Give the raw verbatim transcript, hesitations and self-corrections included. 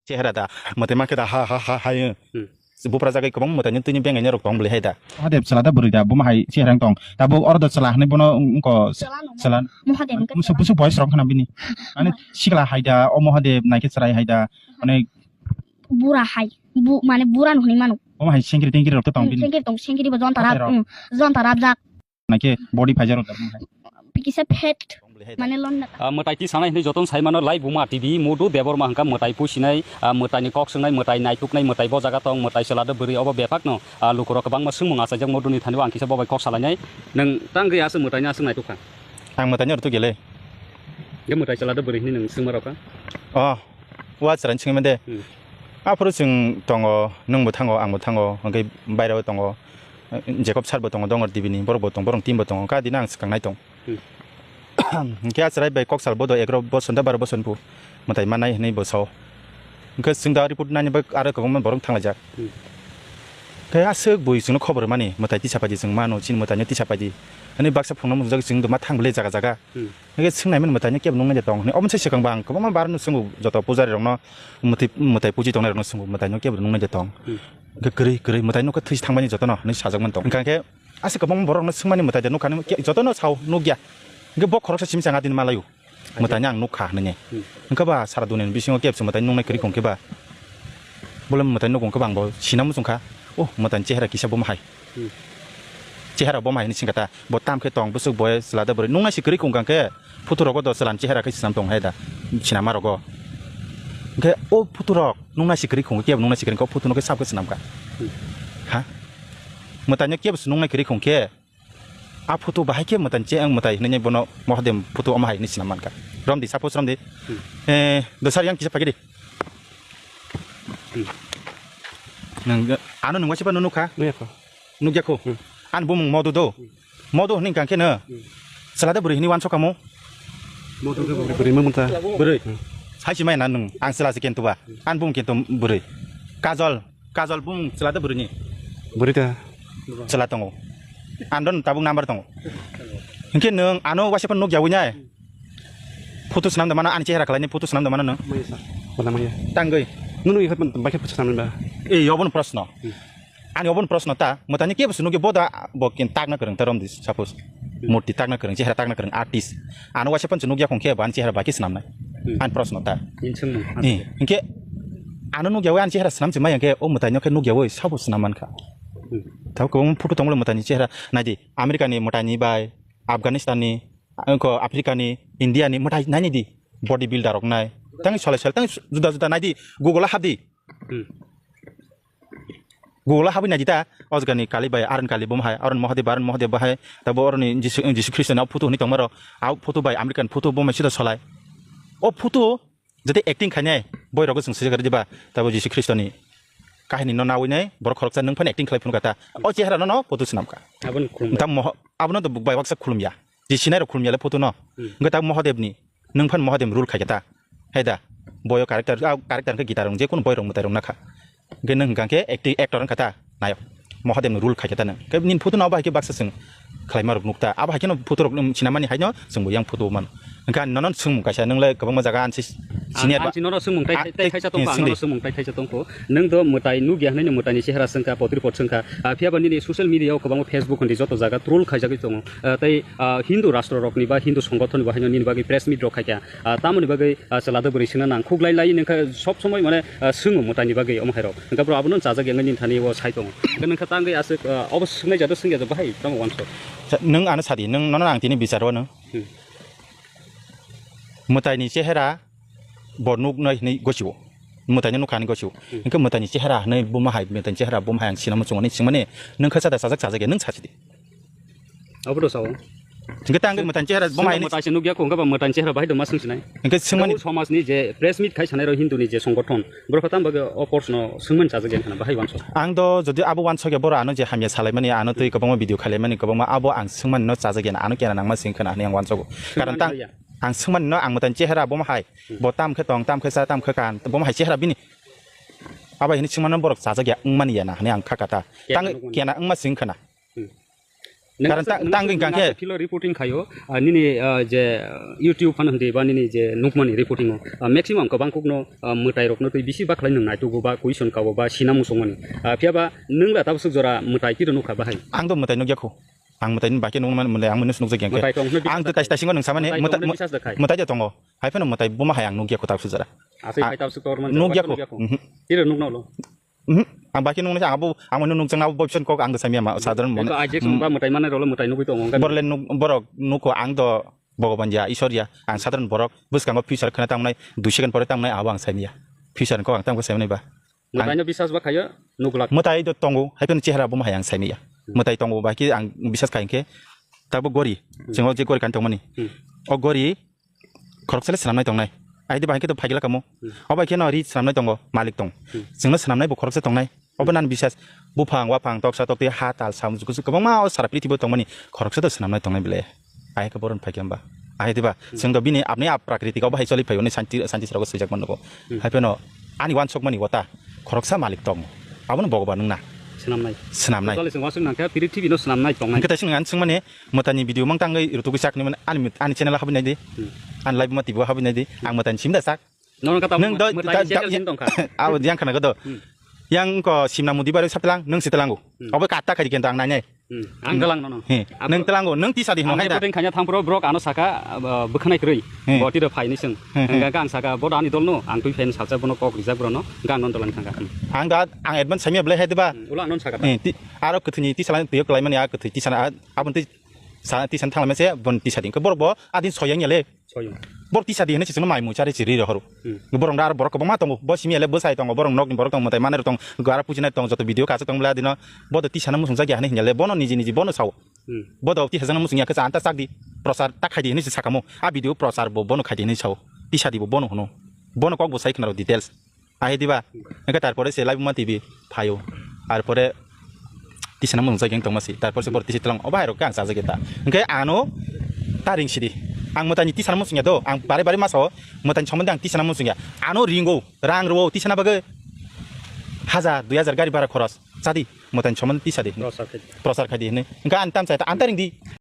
Chehra da, mwtai ma khe da ha ha ha ha. Hmm. Bupra jagai kwbang mwtai ni twi ni beng rok tong bwlai hai da. Hadep chwla da bwrwi da, buma hai chehra tong. Tabuk oro da chwla hwnwi bono wngko. Chwla no. Chwla. Muso busu boys rok khana bini. Ani sikla hai da, o Mahadev naikhe chwrai hai da. Mane bura hai. Bu, mane bura no hwnwi mano. Buma hai sengkiri tengkiri rok to tong bini. Sengkiri tong, sengkiri bo jonta rap, jonta rap jak. Naikhe body phaijaro da. Kisa phet mane lonna. Ah, mwtai tisanai hinwi jotono sai mano, Lai Buma T V, Modu Debbarma hwnkha mwtai pusinai, ah, mwtaini kok swngnai, mwtai naituknai, mwtai bo jaga tong, mwtai chwla do bwrwi obo bephakno, ah, lukurok kwbangma swngmung achaijak Moduni thani o ang kisa bo bai kok salainai. Nwng tangwi aswk mwtaino aswk naitukha? Ang mwtaino rwtuk gele. Ge mwtai chwla do bwrwi hinwi nwng swngma rokha? Oh, wa chwraino swngwi mande. Hmm. Aphuru chwng tongo, nwngbo thango, angbo thango, hwnkhe baireo tongo. Jacob sir bo tongo, Dongor T V ni, borok bo tong, borok team bo tongo, kha dino ang swkang nai tong. Hmm. Hwnkhe a chwrai bai kok sal bodo egaroh bochor da baro bochor phu mwtai mannai hwnwi bo sao. Hwnkhe chwng da report nani bai aro kwbangma borok thanglaijak. Hmm. Khe aswk bui chwngno khobor rwmani mwtai tisa paidi chwng mano, chini mwtaino tisa paidi hwnwi baksa phunukno mujak chwng do ma thang bwlai jaga jaga. Hmm. Hwnkhe swngnaimani mwtaino kebo nuknai de tong hwnwi. Omo se swkang bo ang kwbangma barno swngbo joto pujari rokno mwtai, mwtai puji tongnai rokno swngbo mwtaino kebo nuknai de tong. Hmm. Hwnkhe kwrwi, kwrwi mwtai nukha thwi thangmani jotono hwnwi sajak man tong. Hwnkha khe aswk kwbangma borokno swngmani mwtai de nukha nini jotono sao nukya. Hwnkhe bo khoroksa simi chang adini malaio. Mwtaino ang nukha hwnwi. Hmm. Hwnkhe ba sara duniani bisingo kebo se mwtai nuknai kwrwi khong khe ba. Bole mwtai nukhung khe ba ang bo sina muchung kha. Oh, mwtaini chehera kisa bo ma hai. Hmm. Chehera bo ma hai hwnwi swngkha ta. Bo tam khe tong bwswk bo chwla da bwrwi nuknai se kwrwi khung kha khe photo rogo do chwlani chehera khe swnam tong hai da sinama rogo. Hwnkhe o photo rok nuknai se kwrwi khung khe nuknai se kwrwi khe o photo no khe sab khe swnam kha. Hmm. Ha? Mwtaino kebo se nuknai kwrwi khung khe a photo bahai khe mwtaini che ang mwtai hwnwi bono Mahadev photo omo hai hwnwi swnam man kha. Romdi, suppose romdi. Hmm. Eh, dosar yang kisa pagidi. Hmm. Nang, ano nung wasipa nunu kha? Nukya kho. Nukya kho? Hmm. An bumung Modu do? Hmm. Modu hini kangke no? Hmm. Salada bwrwi hini wanso kamo? Modu ke bwrwi, bwrwi mung ta. Bwrwi. Hmm. Hai si mai na nung, ang sala si kentu ba. Hmm. An bumung kentu bwrwi. Kajol, Kajol bumung salada bwrwi ni? Bwrwi ta. Sala tongo. Andon tabuk number tongo. Hingke nung ano wasipa nukya wini ai? Photo swnam da mano, ani chehra khlaini photo swnam da mano nung? Maya sa. Wala maya. Tangwi. Nunu ikhai pun baikhe photo swnam ba. E, obon proshno. Hmm. Ani obon proshno ta, mwtaini kebo se nukya boda bo kin takna kwrwng ta romdi, suppose. Hmm. Murti takna kwrwng, chehra takna kwrwng, artist. Ano waisa phan se nukya khong khe bo ani chehra baikhe swnamnai. Hmm. Ani proshno ta. Insung. Eh, hingke ano nukya wai ani chehra swnam se maya khe o mwtaino khe nukya wai sabo swnam man kha. Hmm. Tabo kwbangma photo tongo mwtaini chehra. Naidi, America ni mwtaini bai, Afghanistan ni, Angkho Africa ni, India ni mwtai naini di, body builder rok nai. Tang solai solai, tang juda juda nai di, Google o hap di. Hmm. Google o habwi nai di ta, o jaga ni kali bai, Aron kali bo hai, Aron Mahadev, Aron Mahadev bo hai, tabo oroni Jisu, Jisu Khristo ni photo hwnwi tongma rok, a photo bai American photo bo mai sida solai. O photo Jete acting khainai, boy rogo chwng swijak diba, tabo Jisu Khristo ni kahini no nawi nai, borok khoroksa nwng phano acting khlai phunukha ta. O chehra no, no photo swnamkha. Aboni khulumbai. Tam moho-, abono to bai baksa khulumya. Je sinai rok khulumya le photo no. Hmm. Hwnkhe ta Mahadev ni, nwng phano Mahadev role khaikha ta. Hai da, boyo character, ah, character hwnkhe guitar rong, je kono boy rong mwtai rong nakha. Hwnkhe nwng hwnkha khe acti-, actor wngkha ta, nayok. Mahadev ni role khaikha ta nwng. Khe nini photo no abo hai khe baksa chwng khlaima rok nukta. Abo hai kheno photo rok, um, sinamani haino chwngbo yang photo mano. Hwnkhe ani nono swngmung kaisa, nwng le kwbangma jaga ani se senior ba. Ang chini nono swngmung tai, ah, tai thaisa tongkha, ang nono swngdi. Swngmung tai thaisa tongkho. Nwng do mwtai nukya hwnwi nwng mwtaini chehra swngkha, potripot swngkha. Ah, phiyaba nini social media o kwbangma Facebook hwndi joto jaga troll khaijagwi tongo. Ah, tei, ah, Hindu rastro rokni ba Hindu songothon ni bo haino nini bagwi press meet rok khaikha. Ah, tamoni bagwi, ah, chwla da bwrwi swngna nang khuklai lai nangkha sob somoi mane, ah, swngo mwtaini bagwi omo hai rok. Hwnkhe bro abono chajak yang nini thani o sai tongo. Hwnkhe nangkha tangwi aswk, ah, obo swknai jado swngya jado bahai tamo wansuk. Sa-, nwng ano sadi, nwng nono ang tini bichar o nwng. Hmm. Mwtaini chehera bo nuknai hwnwi gosio. Mwtaino nukha hwnwi gosio. Hmm. Hwnkhe mwtaini chehera hwnwi buma hai, mwtaini chehera buma hai ang sinamo chwngmani swngmani nangkha sada chajak chajak ya nwng sachidi. Abo to sao. Hingke tang mwtan chehra bo Sino hai ni mwtai se nukya ko, hingke ba mwtan chehra bahai do ma swng sinai. Hingke swngmani Abo somaj ni je press meet khai sanai rok Hindu ni je songothon. Borok tam bagwi o course no swngmani chajak ya khana bahai wanso. Ang do jodi abo wanso ke boro ano je hamya salai mani ano twi kwbangma video khalai mani kwbangma abo ang swngmani no chajak ya ano kena nangma swng khana ani ang wanso. Karon Swngmani tang ya. Ang swngmani no ang mwtan chehra bo ma hai. Hmm. Bo tam khe tong, tam khe sa, tam khe kan, bo ma hai chehra bini. Abo hini swngmani no borok chajak ya wngmani ya na hani ang kha kata. Kena Tang nukmani. Kena wngma swng khana. Hmm. Nang Karon sa-, ta-, nang tang sa-, wngkha nang khe. Sa philo reporting khayo, ah, nini, ah, je, ah, YouTube phano hindi ba nini je nukmani reporting o, ah, maximum kwbang kokno, ah, mwtai rokno twi bisi bakhlai nwng naitugo ba question kao ba sina musungmani. Ah, phiya ba nwng la tabuk swk jora mwtai tiro nukha bahai. Ang do mwtai nukya kho. Ang mwtai ni bakhe nukmani mwtai ang mwtai nukjak yang khe. Mwtai tong hwnwi Ang do bisas da khai. Taisi taisi ngo nwng samani Mwtai mwtai tong hwnwi mw-, bisas da khai. Mwtai de tongo. Hai phano mwtai buma hai ang nukya kho tabuk swk jora. Asai Ah, khai tabuk swk tor man nukya jora, kho. Nukya kho. Mhm. Tiro nukno lo. Mhm. Ang bakhe nuknai ang abo ang mano nukjak abo boyfriend kok ang do samya ma sadharan mone. Eko ajek song ba mwtai mane rolo mwtai nugui tongo. Borle nuk borok nuko ang do Bhogoban ya, Isor ya, ang sadharan borok bwskango future khna tamnai dui second pore tamnai abo ang samya. Future kok ang tamkhe samnai ba. Mwtai no bisas ba khayo nugulak. Mwtai do tongo, hai phano chehra bo ma hai ang samya. Mwtai tongo ba ki ang bisas khai khe tabo gori, Hmm. Chingo je gori kan tongmani. Hmm. O gori khoroksa le swnamnai tongnai. Ai de bahai khe to phaigila kamo. Hmm. O bai khe no ri swnamnai tongo, malik tong. Hmm. Chwngno swnamnai bo khoroksa tongnai. Obo nan bisas buphang, waphang, toksa, tokti, ha, tal, sam, juku, juku, kwbangma o sara prithibo tongmani khoroksa to swnamnai tongnai bele. Ai khe boron phaikhe hamba. Ai diba, Hmm. Chwng to bini apni ap prakritik obo hai choli phaio ni santi, santi sarok swijak man nogo. Hmm. Hai phano ani wansok mani wata khoroksa malik tong. Abono Bhogoban wngna. Swnamnai. Swnamnai. Totally chwng wasuk nangkhe prithibi no swnamnai tongnai. Hwnkhe taising ang chwngmani Mwtani video mang tangwi rutugwi chakni mani ani, ani channel habwi naidi. Hmm. Ani live ma T V habwi naidi. Ang mwtani simda sak. Nono kata Nang mwtani da, channel da, sin tongkha. Abo yang khana godo. Hmm. Yang ko simna mudi bare saplang, nang sitalango. Hmm. Obo katta khai kento ang nainai. Hmm. Ang galang nono. He. Abo Nang talango, nang tisa di Ang hai da. Reporting khanya thang pro brok ano saka, uh, bwkhanai krwi. Hmm. Boti ro phaini seng. Hmm, hmm. Hingga ang saka bodo ani dol no, ang twi fan salsa bono kok rijak bro no, gang non dolan thangka. Hmm. Ang da, ang advance samya belai hai diba. Hmm. Ulo ang non saka. Hmm. Ti, aro kwthwini tisa lai twi klai mani a kwthwi tisa na, abon twi sa, tisa thang lai mase, bon tisa di. Borok bo adin soyang ya le. Soyung. Borok tisa di hinwi sisino mai mui chari chiri rohoro. Hmm. Borok da aro borok kwbangma tongo. Bo simi ele bwsai tongo, borok nokni borok tongo, mwtai manai rok tongo, gwara pujinai tongo, joto video kaisa tong bwle adino. Bo do tisa no musung jagya hinwi hinle, bono niji niji bono sao. Hmm. Bo do tisa jang no musung ya khe cha anta chak di. Prochar ta khai di hinwi se sakamo. A video prochar bo bono khai di hinwi sao. Tisa di bo bono hwno. Bono kok bo sai khna rw details. Ahe diba? Hwnkhe tarpore se live ma T V phaio. Arpore tisana mung jageng tongma si. Tarpore se bor tisi tlang. Obo hai rok khe ang sajageta. Hwnkhe ano ta ring sidi. Ang mwtani tisana mung sungya do. Ang bare bare ma sao. Mwtani somondi ang tisana mung sungya. Ano ringo. Rang rwo tisana bagwi. Hajar, dui hajar gari bhara khoros. Chadi. Mwtani somondi tisadi. Prochar khai di. Prochar khai di hinwi. Hwnkhe ang tam sai ta ang ta ring di.